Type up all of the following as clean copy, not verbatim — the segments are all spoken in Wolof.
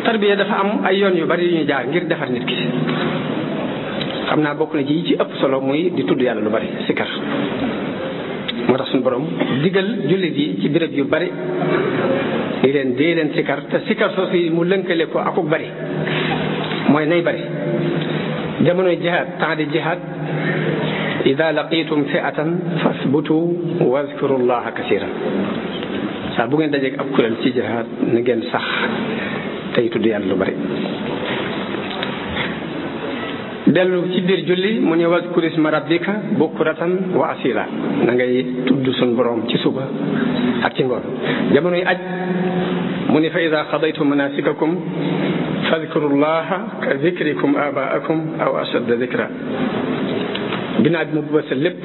tarbiya dafa am ay yoon yu bari yu ñuy jaar ngir defar nit ki xam naa bokk na ci yi ci ëpp solo muy di tudd yàlla lu bari sikar moo tax suñu borom digal jullit yi ci béréb yu bari di leen dee leen sikar te sikar soosu mu lënkale ko akuk bari mooy nay bari jamonoy jihaad temps di jihaad ida laqitum fi'atan fasbutu wazkuru llaha kasiran saa bu ngeen dajeeg ab kuréel ci jihaad na ngeen sax tey tudd yàlla lu bari dellu ci biir julli mu ne wazkur isma rabbika bukratan wa asila na ngay tudd sun borom ci suba ak ci ngoon jamonoy aj mu ne fa ida qadaytum manasikakum fadkuru llaha ka dikrikum abaakum aw ashadda dikra ginnaaw bi mu bësa lépp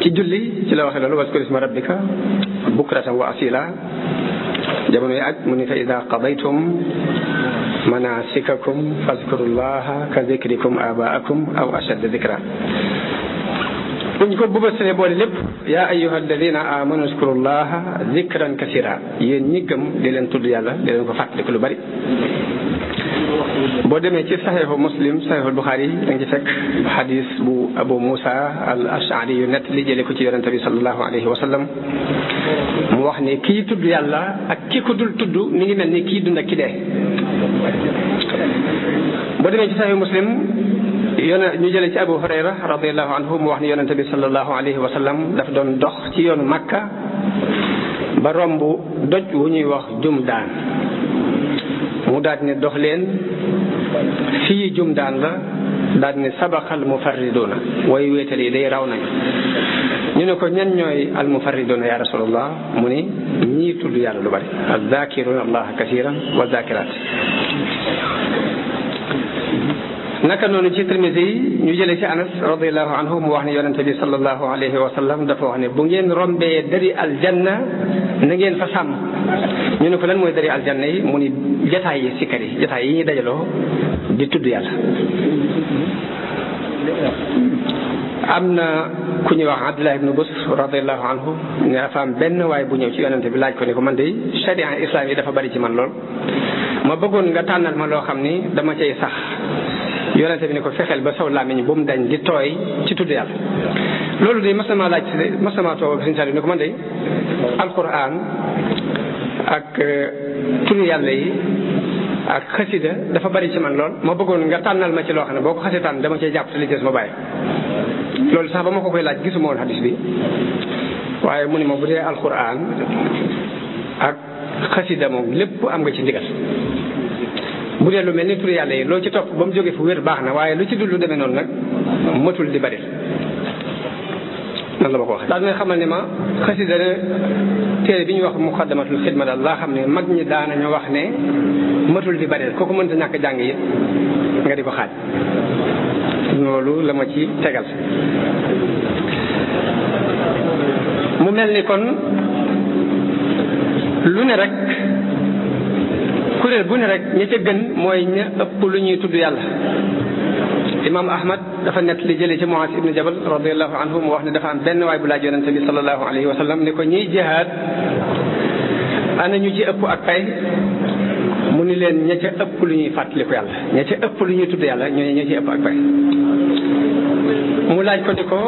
ci julli ci la waxe loolu wazkur isma rabbika bukratan wa asila jamonoy aj mu ne fa ida qadaytum manasikakum fazkurullaha ka zikrikum abaakum aw ashadda zikra buñ ko bëbësee boole lépp yaa ayyuha alladina amanu zkurullaha zikran kasira yéen ñi gëm di leen tudd yàlla di leen ko fàttaliku lu bari boo demee ci saxiixu muslim saxiixu buxaari da nga ci fekk xadis bu abu musa al ashari yu nett li jële ko ci yonente bi sallallahu alayhi wa sallam mu wax ne kii tudd yàlla ak ki ko dul tudd mi ngi mel ni kii dund ak ki dee boo demee ci saxiixu muslim ñu jële ci abu hurayra radiallahu anhu mu wax ne yonente bi sallallahu alayhi wa sallam daf doon dox ci yoonu makka ba romb doj wu ñuy wax jumdaan mu daal ne dox leen fii jumdaan la daal ne sabaqal mufarriduna way wéetal yi day raw nañu ñu ne ko ñan ñooy al mufarriduna ya rasulullah mu ni ñii tudd yàlla lu bari az-zakiruna allaha kasiran wa zakirat naka noonu ci Tirmisi yi ñu jëlee ci Anas radiallahu anhu mu wax ne yonente bi sallallahu alayhi wa sallam dafa wax ne bu ngeen rombee dari aljanna na ngeen fa sàmm ñu ne ko lan mooy dari aljanna yi mu ni jataay yi sikkar yi jataay yi ñuy dajaloo di tudd yàlla am na ku ñuy wax Abdullah ibn Busr radiallahu anhu ne dafa am benn waay bu ñëw ci yonente bi laaj ko ne ko man de sharia islam yi dafa bari ci man lool ma bëggoon nga tànnal ma loo xam ni dama cay sax yonente bi ne ko fexeel ba saw làmmiñ bu mu dañ di tooy ci tudd yàlla loolu de mas na maa laaj mas na maa toog ak Sëñ Saliou ne ko man de alquran ak turu yàlla yi ak xasida dafa bari ci man lool ma bëggoon nga tànnal ma ci loo xam ne boo ko xasee tànn dama cee jàpp te li des ma bàyyi loolu sax ba ma ko koy laaj gisuma woon hadis bi waaye mu ne ma bu dee alquran ak xasida moom lépp am nga ci ndigal bu dee lu mel ni turu yàlla yi loo ci topp ba mu jógee fu wér baax na waaye lu ci dul lu demee noonu nag matul di bari nan la ma ko waxee daal dina xamal ne ma xasida téere bi ñuy wax muqaddamatul xidma daal laa xam ne mag ñi daanañu wax ne matul di bari kooku mënta ñàkk jàng yi nga di ko xaaj loolu la ma ci tegal mu mel ni kon lu ne rek kuréel bu ne rek ña ca gën mooy ña ëpp lu ñuy tudd yàlla imam ahmad dafa nett li jëlee ci Muaz ibn Jabal radiallahu anhu mu wax ne dafa am benn waay bu laaj yonente bi sallallahu alayhi wa sallam ne ko ñiy jihaad ana ñu ci ëpp ak pay mu ni leen ña ca ëpp lu ñuy fàttaliku yàlla ña ca ëpp lu ñuy tudd yàlla ñooy ña ci ëpp ak pay mu laaj ko ni ko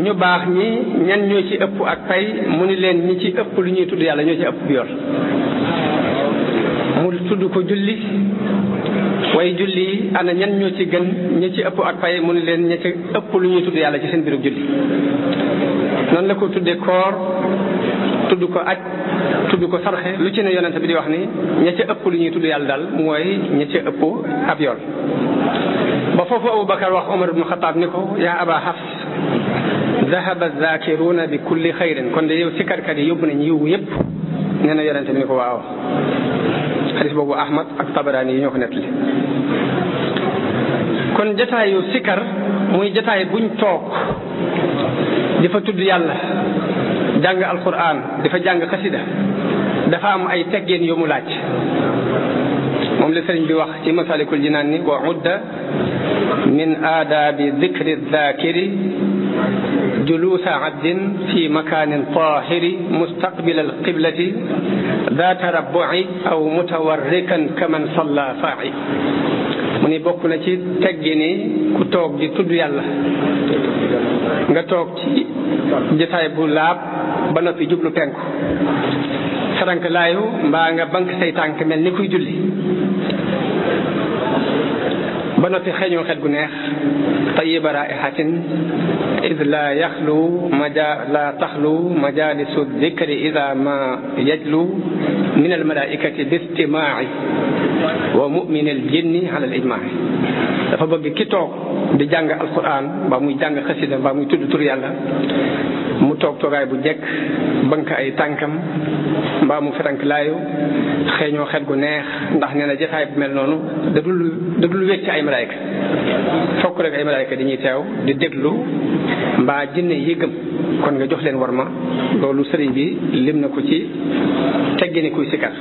ñu baax ñi ñan ñoo ci ëpp ak pay mu ni leen ñi ci ëpp lu ñuy tudd yàlla ñoo ci ëpp bi yor mu tudd ko julli waaye julli yi ana ñan ñoo ci gën ña ci ëpp ak pay mu ni leen ña ci ëpp lu ñuy tudd yàlla ci seen biiru julli noonu la ko tuddee koor tudd ko aj tudd ko sarxe lu ci ne yonente bi di wax ni ña ca ëpp lu ñuy tudd yàlla daal mooy ña ca ëpp ab yoon ba foofu Abubakar wax Omar ibn Xataab ni ko yaa aba Hafs dahaba zakiruna bi kulli xayrin kon de yow sikkarkat yi yóbbu nañ yiw yépp nee na yonente bi ni ko waaw xadis boobu Ahmad ak Tabarani yi ñoo ko nettali kon jataayu sikkar muy jataay buñ toog di fa tudd yàlla jàng alquran di fa jàng xasida dafa am ay teggeen yu mu laaj moom la sëriñ bi wax ci masalikul jinaan ni wa udda min aadaabi dikri zakiri juluusa abdin fi makanin tahiri mustaqbil alqiblati daa tarabbu'i aw mutawarrikan kaman salla fa'i mu ni bokk na ci teggi ni ku toog di tudd yàlla nga toog ci jotaay bu laab ba noppi jublu penku sarank laayu mbaa nga bank say tànk mel ni kuy julli ba noppi xeeñoo xet gu neex tayyiba raihatin id la taxlu majalisu dikri ida ma yajlu min almalaikati bistimaai wa mumin al jinni ala al ijmaai dafa bëgg ki toog di jàng alquran mbaa muy jàng xasida mbaa muy tudd tur yàlla mu toog toogaay bu jekk bank ay tànkam mbaa mu ferank laayu xeeñoo xet gu neex ndax nee na jotaay bu mel noonu dadul wecc ay malaayka fokk rek ay malaayka dañuy teew di déglu mbaa jinne yi gëm kon nga jox leen war ma loolu sëriñ bi lim na ko ci teggini kuy sikar